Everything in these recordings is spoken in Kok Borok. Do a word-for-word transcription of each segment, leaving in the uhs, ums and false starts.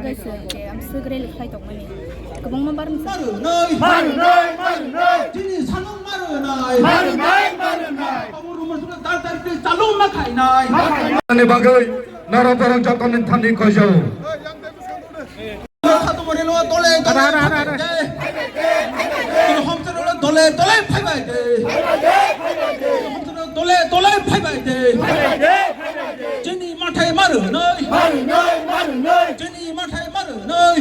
Amswk rally khlai tongmani. Kwbangma barni sa- Marunai, marunai, marunai. Chini salong marunai. Marunai, marunai. Obo ruma sura dar dar ke salong ma khainai. Ani bagwi norok borok jotoni thani koijo. Khatumari lo dole dole. Ara, ara, ara, ara. Homsero dole dole phaibai de. Homsero dole dole phaibai de. Chini mathai marunai. Marunai, marunai. Chini mathai marunai.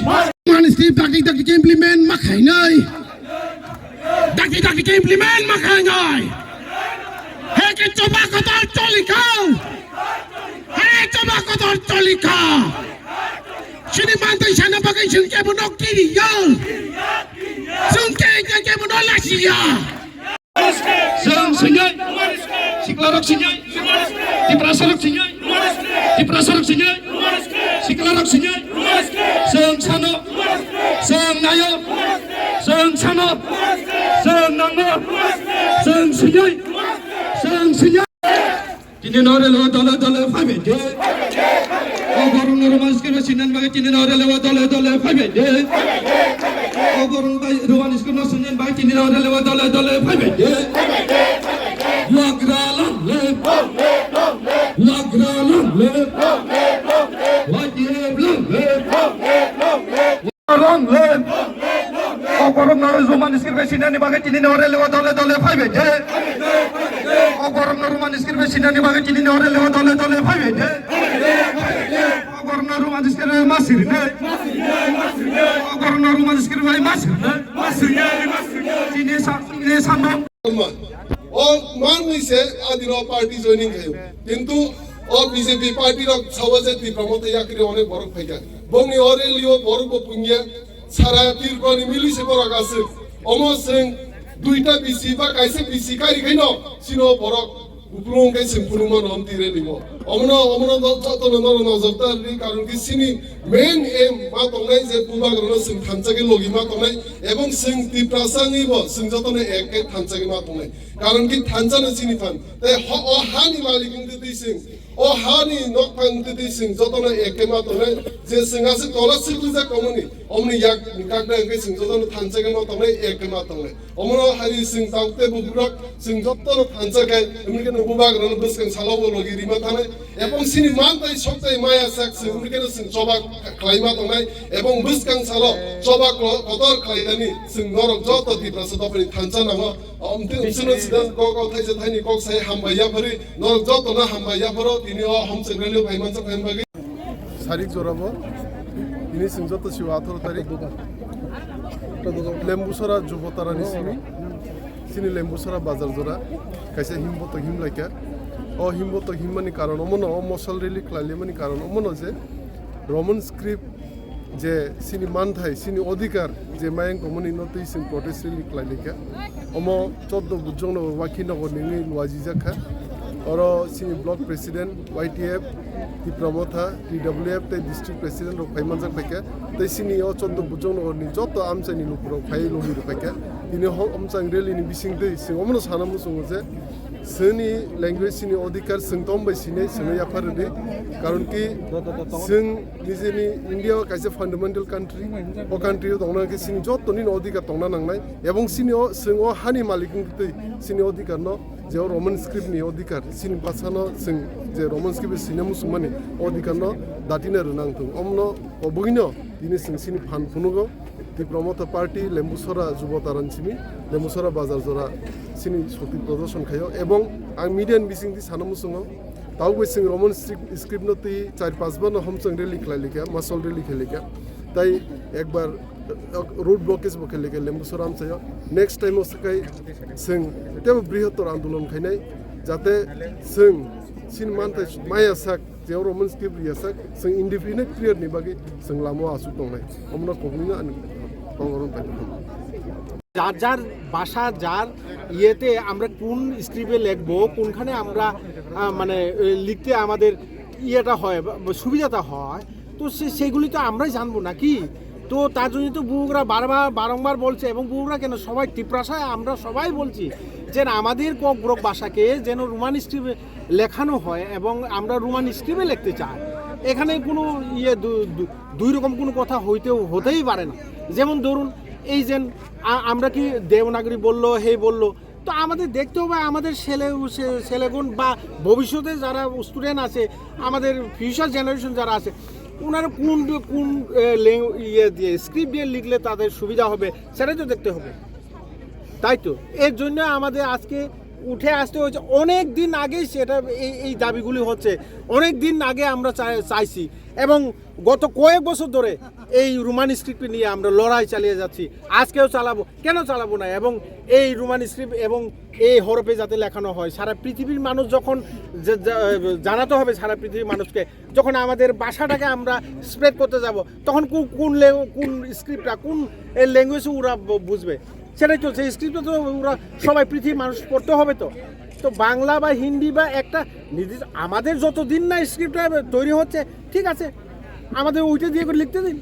Mani Steve dakti dakti ke implement ma khainai. Dakti dakti ke implement ma khainai. He ke choba kotor choli khao. He choba kotor choli khao. Chini mantai sana bagai chini ke bono kiri yo. Chini ke ke ke bono lasiya. Chwng swngjai, siklarok swngjai, Tiprasarok swngjai, Tiprasarok swngjai, siklarok swngjai, chwng sano, chwng nayo, chwng sano, chwng nango, chwng swngjai, chwng swngjai. Tini no relo dole dole phaibai de. O borok no Roman script sinan bagwi tini no relo dole dole phaibai de. O borok bai Roman script no sinan bagwi tini no relo dole dole phaibai de. Wagra long live. Wagra long live. Wajib long live. Long live. O borok no Roman script bai sinani bagwi tini no relo dole dole phaibai de. O borok no Roman script bai sinani bagwi tini no relo dole dole phaibai de. O borok no Roman script bai ma sirinai. O borok no Roman script bai ma sirinai. Tini sa, tini sa no. O manwi se adino party joining khayo. Kintu o B J P party rok sawa je Tipra Motha yakri onek borok phaikha. Bongni o rally o borok bo pungya sara Tripura ni mili se borok aswk. Omo chwng duita B C ba kaisa B C kari khaino chino borok uplung khe chwng phunukma no omti rally o. Omono, omono jotono noro nojor ta ri karon ki chini main aim ma tongnai je bubagrano chwng thansa khe logi ma tongnai. Ebong chwng Tiprasa wngwi bo chwng jotono ek khe thansa khe ma tongnai. Karon ki thansa no chini phan. Tei ho-, o hani malik wngtwi twi chwng, o hani nokphang wngtwi twi chwng jotono ek khe ma tongnai. Je chwng aswk tola swk rijak tongmani, omoni yak ni kakna wngkhe chwng jotono thansa khe ma tongnai, ek khe ma tongnai. Omono hari chwng tabuk tei bukurok chwng jotono thansa khe, wngkhe no bubagrano bwskang salo bo logi rima thanai. Ebong chini man tei sok tei maya sak chwng wngkhe no chwng choba khlaima tongnai ebong bwskang salo choba klo-, kotor khlainani chwng norok joto Tiprasa dophani thansa nango. Omtwi omswkno sida kok kok thaisa thaini kok sai hambai yaphari norok jotono hambai yapharo tini o homchwng rally phai mansa phaini bagwi. Sarik jorabo tini chwng joto siwa atharo tarik Lembusora Jubotarani simi. Chini Lembusora bazar jora kaisa himbotok himlaikha. O himbotok himmani karon omono, o mosol rally khlailaimani karon omono je Roman script je chini manthai, chini odhikar je mayang tongmani no twi chwng protest rally khlailaikha. Omo choddo Bujong Nagar, Wakhinagar ni wngwi luajijakha. Oro chini block president, Y T F, Tipra Motha, T W F tei district president rok phai manjak phaikha. Tei chini o choddo Bujong Nagar ni joto amchaini lukurok phai logi rwphaikha. Tini ho-, homchang rally ni bisingtwi chwng omono sana muchungo je chini language, chini odhikar chwng tong bai sinai, chwngno yaphar rwdi. Karon ki chwng nijeni India o kaisa fundamental country, o country o tongna khe chini joto nini odhikar tongna nangnai. Ebong chini o chwng o hani malik wngtwi chini odhikar no je o Roman script ni odhikar, chini bhasha no chwng je Roman script sina muchungmani odhikar no datina rwna wngthung. Omono obwgwino tini chwng chini phan phunugo. Tipra Motha Party Lembusora Jubotaran simi, Lembusora bazar jora chini shokti prodorshon khaio. Ebong ang media ni bisingtwi sana muchungo, tabuk bai chwng Roman script, script no twi char panch bar no homchang rally khlailaikha, mosol rally khlailaikha. Tai ekbar, uh, road blockage bo khlailaikha Lembusora amchaio. Next time o swkai chwng teibo brihotor andolon khainai, jate chwng chini manthai maya sak je oro Roman script riya sak, chwng indefinite period ni bagwi chwng lama o aswk tongnai. Omono kobwino ani kokrok bai. যার যার ভাষা, যার ইয়েতে আমরা কোন স্ক্রিপ্টে লিখবো, কোনখানে আমরা, আহ, মানে, এ, লিখতে আমাদের ইয়েটা হয় বা, বা সুবিধাটা হয়, তো সে-, সেগুলি তো আমরাই জানবো নাকি? তো তার জন্য তো বুবুরা বারবার, বারংবার বলছে, এবং বুবুরা কেন, সবাই তিপ্রাসায় আমরা সবাই বলছি যে না, আমাদের ককবরক ভাষাকে যেন রোমান স্ক্রিপ্টে লেখানো হয় এবং আমরা রোমান স্ক্রিপ্টে লিখতে চাই। এখানে কোনো ইয়ে দু- দু- দুই রকম কোনো কথা হইতেও হতেই পারে না। যেমন ধরুন, এই যে আ- আমরা কি দেবনাগরী বললো, হে বললো, তো আমাদের দেখতে হবে আমাদের ছেলে ছে- ছেলেগুন বা ভবিষ্যতে যারা স্টুডেন্ট আছে, আমাদের ফিউচার জেনারেশন যারা আছে, ওনারা কোন কোন এ, ল্যাং- ইয়ে দিয়ে, স্ক্রিপ্ট দিয়ে লিখলে তাদের সুবিধা হবে, সেটাই তো দেখতে হবে। তাই তো, এর জন্য আমাদের আজকে উঠে আসতে হয়েছে। অনেক দিন আগেই সেটা, এই এই দাবিগুলি হচ্ছে, অনেক দিন আগে আমরা চাই- চাইছি। এবং গত কয়েক বছর ধরে এই রোমান স্ক্রিপ্ট নিয়ে আমরা লড়াই চালিয়ে যাচ্ছি। আজকেও চালাবো, কেন চালাবো না? এবং এই রোমান স্ক্রিপ্ট এবং এই হরফে যাতে লেখানো হয়, সারা পৃথিবীর মানুষ যখন যে- যে- জানাতে হবে সারা পৃথিবীর মানুষকে, যখন আমাদের ভাষাটাকে আমরা স্প্রেড করতে যাব, তখন কোন কোন লে- কোন স্ক্রিপ্টটা, কোন ল্যাঙ্গুয়েজে ওরা ব- বুঝবে? সেটাই তো, সেই স্ক্রিপ্টটা তো ওরা সবাই, পৃথিবীর মানুষ পড়তে হবে তো। তো বাংলা বা হিন্দি বা একটা নির্দিষ্ট, আমাদের যত দিন না স্ক্রিপ্টটা তৈরি হচ্ছে, ঠিক আছে, আমাদের ওইটা দিয়ে করে লিখতে দিন।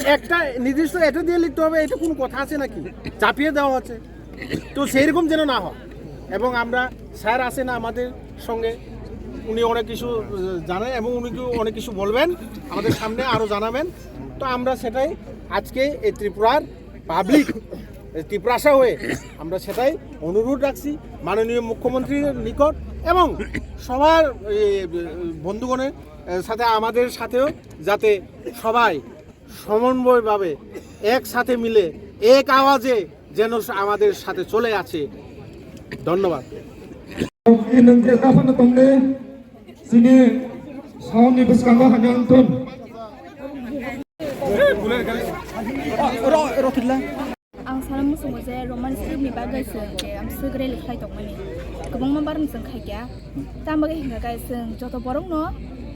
একটা নির্দিষ্ট এটা দিয়ে লিখতে হবে, এটা কোনো কথা আছে নাকি? চাপিয়ে দেওয়া হচ্ছে। তো সেই রকম যেন না হয়। এবং আমরা, স্যার আছেন আমাদের সঙ্গে, উনি অনেক কিছু আহ, জানেন এবং উনি কি অনেক কিছু বলবেন আমাদের সামনে, আরও জানাবেন। তো আমরা সেটাই আজকে এই ত্রিপুরার পাবলিক, ত্রিপুরাসা হয়ে আমরা সেটাই অনুরোধ রাখছি মাননীয় মুখ্যমন্ত্রীর নিকট এবং সবার এই, বন্ধুগণের সাথে, আমাদের সাথেও, যাতে সবাই সমন্বয়ভাবে একসাথে মিলে এক আওয়াজে যেন আমাদের সাথে চলে আছে। ধন্যবাদ। Nung khe kaphano tongle, chini sauni bwskango hamya wngthun. Ang sana muchungo je Roman script ni bagwi chwng je amswk rally khlai tongmani. Kwbangma barni chwng khaikya. Tamo khe hwnkha khe chwng joto borokno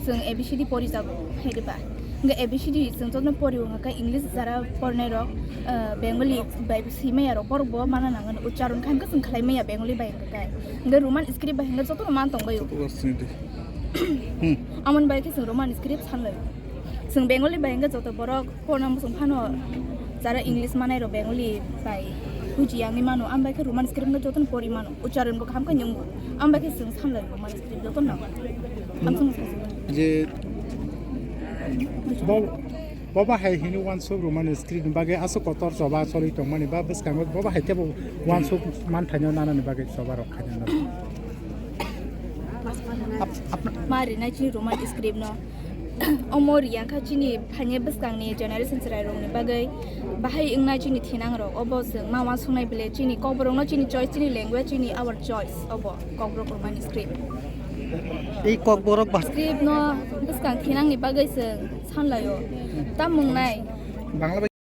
chwng A B C D porijago, hai diba? Hwnkhe A B C D chwng jotono porio hwnkha khe English jara pornai rok, ah, Bengali bai swi maya rok, borok bo mana nangani uchcharon kha hwnkhe chwng khlai maya Bengali bai hwnkha khe. Hwnkhe Roman script bai hwnkhe jotono man tongbaio. Amoni bai khe chwng Roman script sanlai. Chwng Bengali bai hwnkhe joto borok Porna muchung phano jara English manai rok Bengali bai buji yangwi mano, ambai khe Roman script no jotono pori mano, ucharon bo kaham khe nungo, ambai khe chwng sanlai Roman script jotono. Amsong je bo, boba hai hini wansuk Roman script ni bagwi aswk kotor choba choli tongmani ba bwskango boba hai tebo wansuk manthaino nanani bagwi choba rok khaina nango. Ap- apna- Ma rinai chini Roman script no. Omo riya kha chini phaini bwskangni generation chwrairokni bagwi bahai wngnai chini thinangrok. Obo chwng ma uansuknai bile chini Kokborokno chini choice, chini language, chini our choice. Obo Kokborok Roman script. Ei Kokborok bas- Script no bwskang thinangni bagwi chwng sanlaio. Tamung nai. Bangla bai-